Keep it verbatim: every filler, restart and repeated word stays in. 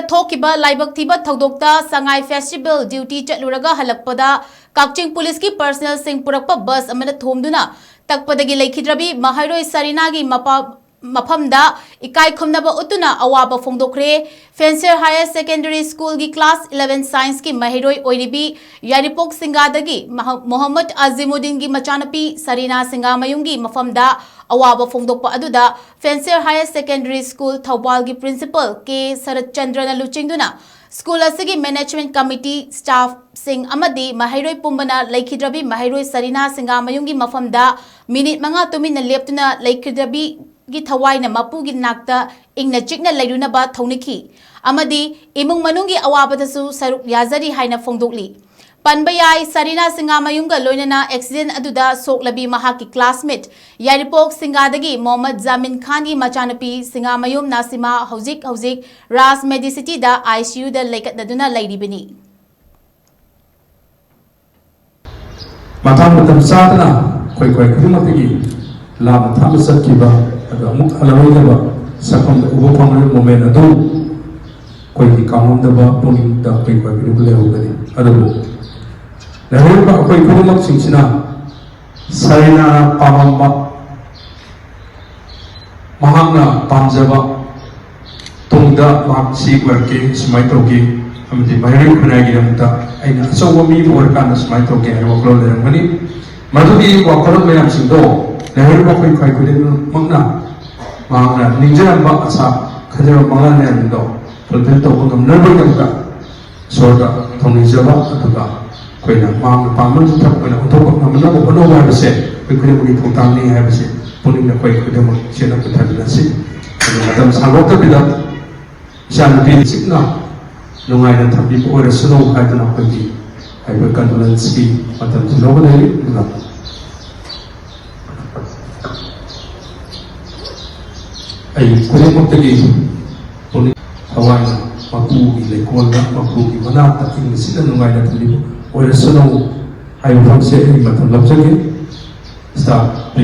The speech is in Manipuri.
ꯊꯣꯛꯈꯤꯕ ꯂꯥꯏꯕꯛ ꯊꯤꯕ ꯊꯧꯗꯣꯛꯇ ꯁꯉꯥꯏ ꯐꯦꯁꯇꯤꯚꯦꯜ ꯗ꯭ꯌꯨꯇꯤ ꯆꯠꯂꯨꯔꯒ ꯍꯜꯂꯛꯄꯗ ꯀꯛꯆꯤꯡ ꯄꯨꯂꯤꯁꯀꯤ ꯄꯔꯁꯅꯦꯜꯁꯤꯡ ꯄꯨꯔꯛꯄ ꯕꯁ ꯑꯃꯅ ꯊꯣꯝꯗꯨꯅ ꯇꯛꯄꯗꯒꯤ ꯂꯩꯈꯤꯗ꯭ꯔꯕꯤ ꯃꯍꯩꯔꯣꯏ ꯁꯔꯤꯅꯥꯒꯤ ꯃꯄꯥ-, ꯃꯐꯝꯗ ꯏꯀꯥꯏ ꯈꯨꯝꯅꯕ ꯎꯠꯇꯨꯅ ꯑꯋꯥꯕ ꯐꯣꯡꯗꯣꯛꯈ꯭ꯔꯦ꯫ ꯐꯦꯟꯁꯔ ꯍꯥꯌꯔ ꯁꯦꯀꯦꯟꯗꯔꯤ ꯁ꯭ꯀꯨꯜꯒꯤ ꯀ꯭ꯂꯥꯁ ꯏꯂꯦꯚꯦꯟ ꯁꯥꯏꯟꯁꯀꯤ ꯃꯍꯩꯔꯣꯏ ꯑꯣꯏꯔꯤꯕꯤ ꯌꯥꯏꯔꯤꯄꯣꯛ ꯁꯤꯡꯒꯥꯗꯒꯤ ꯃꯍ-, ꯃꯣꯍꯝꯃꯗ ꯑꯖꯤꯃꯨꯗꯤꯟꯒꯤ ꯃꯆꯥꯅꯨꯄꯤ ꯁꯔꯤꯅꯥ ꯁꯤꯡꯒꯥꯃꯌꯨꯝꯒꯤ ꯃꯐꯝꯗ ꯑꯋꯥꯕ ꯐꯣꯡꯗꯣꯛꯄ ꯑꯗꯨꯗ ꯐꯦꯟꯁꯔ ꯍꯥꯌꯔ ꯁꯦꯀꯦꯟꯗꯔꯤ ꯁ꯭ꯀꯨꯜ ꯊꯧꯕꯥꯜꯒꯤ ꯄ꯭ꯔꯤꯟꯁꯤꯄꯜ ꯀꯦ ꯁꯔꯠꯆꯟꯗ꯭ꯔꯅ ꯂꯨꯆꯤꯡꯗꯨꯅ ꯁ꯭ꯀꯨꯜ ꯑꯁꯤꯒꯤ ꯃꯦꯅꯦꯖꯃꯦꯟꯠ ꯀꯃꯤꯇꯤ, ꯁ꯭ꯇꯥꯐꯁꯤꯡ ꯑꯃꯗꯤ ꯃꯍꯩꯔꯣꯏ ꯄꯨꯝꯕꯅ ꯂꯩꯈꯤꯗ꯭ꯔꯕꯤ ꯃꯍꯩꯔꯣꯏ ꯁꯔꯤꯅꯥ ꯁꯤꯡꯒꯥꯃꯌꯨꯝꯒꯤ ꯃꯐꯝꯗ ꯃꯤꯅꯤꯠ ꯃꯉꯥ ꯇꯨꯃꯤꯟꯅ ꯂꯦꯞꯇꯨꯅ ꯂꯩꯈꯤꯗ꯭ꯔꯕꯤꯒꯤ ꯊꯋꯥꯏꯅ ꯃꯄꯨꯒꯤ ꯅꯥꯛꯇ ꯏꯪꯅ ꯆꯤꯛꯅ ꯂꯩꯔꯨꯅꯕ ꯊꯧꯅꯤꯈꯤ ꯑꯃꯗꯤ ꯏꯃꯨꯡ ꯃꯅꯨꯡꯒꯤ ꯑꯋꯥꯕꯗꯁꯨ ꯁꯔꯨꯛ ꯌꯥꯖꯔꯤ ꯍꯥꯏꯅ ꯐꯣꯡꯗꯣꯛꯂꯤ꯫ ꯄꯟꯕ ꯌꯥꯏ, ꯁꯔꯤꯅꯥ ꯁꯤꯡꯒꯥꯃꯌꯨꯝꯒ ꯂꯣꯏꯅꯅ ꯑꯦꯛꯁꯤꯗꯦꯟꯠ ꯑꯗꯨꯗ ꯁꯣꯛꯂꯕꯤ ꯃꯍꯥꯛꯀꯤ ꯀ꯭ꯂꯥꯁꯃꯦꯠ ꯌꯥꯏꯔꯤꯄꯣꯛ ꯁꯤꯡꯒꯥꯗꯒꯤ ꯃꯣꯍꯝꯃꯗ ꯖꯥꯃꯤꯟ ꯈꯥꯟꯒꯤ ꯃꯆꯥꯅꯨꯄꯤ ꯁꯤꯡꯒꯥꯃꯌꯨꯝ ꯅꯥꯁꯤꯃꯥ ꯍꯧꯖꯤꯛ ꯍꯧꯖꯤꯛ ꯔꯥꯖ ꯃꯦꯗꯤꯁꯤꯇꯤꯗ ꯑꯥꯏ ꯁꯤ ꯌꯨꯗ ꯂꯩꯈꯠꯅꯗꯨꯅ ꯂꯩꯔꯤꯕꯅꯤ꯫ ꯃꯇꯥꯡ ꯃꯇꯝ ꯆꯥꯗꯅ ꯑꯩꯈꯣꯏ ꯈ꯭ꯋꯥꯏ ꯈꯨꯗꯤꯡꯃꯛꯇꯒꯤ ꯂꯥꯞꯅ ꯊꯥꯞꯅ ꯆꯠꯈꯤꯕ ꯑꯗꯨ ꯑꯃꯨꯛ ꯍꯜꯂꯔꯣꯏꯗꯕ ꯁꯛꯐꯝꯗ ꯎꯕ ꯐꯪꯂꯣꯏꯕ ꯃꯣꯃꯦꯟ ꯑꯗꯨ ꯑꯩꯈꯣꯏꯒꯤ ꯀꯥꯎꯉꯝꯗꯕ ꯄꯨꯛꯅꯤꯡꯗ ꯑꯩꯈꯣꯏ ꯈ꯭ꯋꯥꯏ ꯈꯨꯗꯤꯡꯃꯛ ꯂꯩꯍꯧꯒꯅꯤ꯫ ꯑꯗꯨꯕꯨ ꯂꯩꯍꯧꯔꯤꯕ ꯑꯩꯈꯣꯏ ꯈꯨꯗꯤꯡꯃꯛꯁꯤꯡꯁꯤꯅ ꯁꯔꯤꯅꯥꯅ ꯄꯥꯝꯃꯝꯕ, ꯃꯍꯥꯛꯅ ꯄꯥꯝꯖꯕ ꯇꯨꯡꯗ ꯃꯍꯥꯛ ꯁꯤ ꯑꯣꯏꯔꯛꯀꯦ, ꯁꯨꯃꯥꯏꯅ ꯇꯧꯒꯦ, ꯑꯃꯗꯤ ꯃꯍꯩꯔꯣꯏ ꯈꯨꯟꯅꯥꯏꯒꯤꯗꯃꯛꯇ ꯑꯩꯅ ꯑꯆꯧꯕ ꯃꯤ ꯑꯃ ꯑꯣꯏꯔꯀꯥꯟꯗ ꯁꯨꯃꯥꯏꯅ ꯇꯧꯒꯦ ꯍꯥꯏꯕ ꯋꯥꯈꯜꯂꯣꯟ ꯂꯩꯔꯝꯒꯅꯤ꯫ ꯃꯗꯨꯒꯤ ꯋꯥꯈꯜꯂꯣꯟ ꯃꯌꯥꯝꯁꯤꯡꯗꯣ ꯂꯩꯍꯧꯔꯤꯕ ꯑꯩꯈꯣꯏ ꯈ꯭ꯋꯥꯏ ꯈꯨꯗꯤꯡꯃꯛꯅ ꯃꯍꯥꯛꯅ ꯅꯤꯡꯖꯔꯝꯕ ꯑꯁꯥ ꯈꯟꯖꯕ ꯃꯪꯂꯥꯟ ꯃꯌꯥꯝꯁꯤꯡꯗꯣ ꯐꯨꯜꯐꯤꯜ ꯇꯧꯕ ꯉꯝꯅꯕꯒꯤꯗꯃꯛꯇ ꯏꯁꯣꯔꯗ ꯊꯧꯅꯤꯖꯕ, ꯑꯗꯨꯒ ꯑꯩꯈꯣꯏꯅ ꯃꯍꯥꯛꯅ ꯄꯥꯝꯕ ꯊꯕꯛ ꯑꯣꯏꯅ ꯑꯣꯟꯊꯣꯛꯄ ꯉꯝꯅꯕ ꯍꯣꯠꯅꯧ ꯍꯥꯏꯕꯁꯦ ꯑꯩꯈꯣꯏ ꯈꯨꯗꯤꯡꯃꯛꯀꯤ ꯊꯧꯗꯥꯡꯅꯤ ꯍꯥꯏꯕꯁꯦ ꯄꯨꯛꯅꯤꯡꯗ ꯑꯩꯈꯣꯏ ꯈꯨꯗꯤꯡꯃꯛ ꯆꯦꯠꯅ ꯄꯨꯊꯗꯨꯅ ꯁꯤ ꯑꯗꯨ ꯃꯇꯝ ꯁꯥꯡꯗꯣꯛꯇꯕꯤꯗ ꯏꯆꯥꯅꯨꯄꯤ ꯆꯤꯛꯅ ꯅꯨꯡꯉꯥꯏꯅ ꯊꯝꯕꯤꯕ ꯑꯣꯏꯔꯁꯅꯨ ꯍꯥꯏꯗꯨꯅ ꯑꯩꯈꯣꯏꯒꯤ ꯍꯥꯏꯔꯤꯕ ꯀꯟꯗꯣꯂꯦꯟꯁꯀꯤ ꯃꯇꯝꯁꯤ ꯂꯧꯒꯗꯣꯏꯅꯤ꯫ ꯑꯗꯨꯅ ꯑꯩ ꯈꯨꯗꯤꯡꯃꯛꯇꯒꯤ ꯄꯨꯛꯅꯤꯡ ꯊꯋꯥꯏꯅ ꯃꯄꯨꯒꯤ ꯂꯩꯀꯣꯜꯗ, ꯃꯄꯨꯒꯤ ꯃꯅꯥꯛꯇ ꯏꯪꯅ ꯆꯤꯛꯅ ꯅꯨꯡꯉꯥꯏꯅ ꯊꯝꯕꯤꯕ ꯑꯣꯏꯔꯁꯅꯨ ꯍꯥꯏꯕ ꯋꯥꯐꯝꯁꯦ ꯑꯩ ꯃꯇꯝ ꯂꯧꯖꯒꯦ꯫ ꯁ꯭ꯇꯥꯐ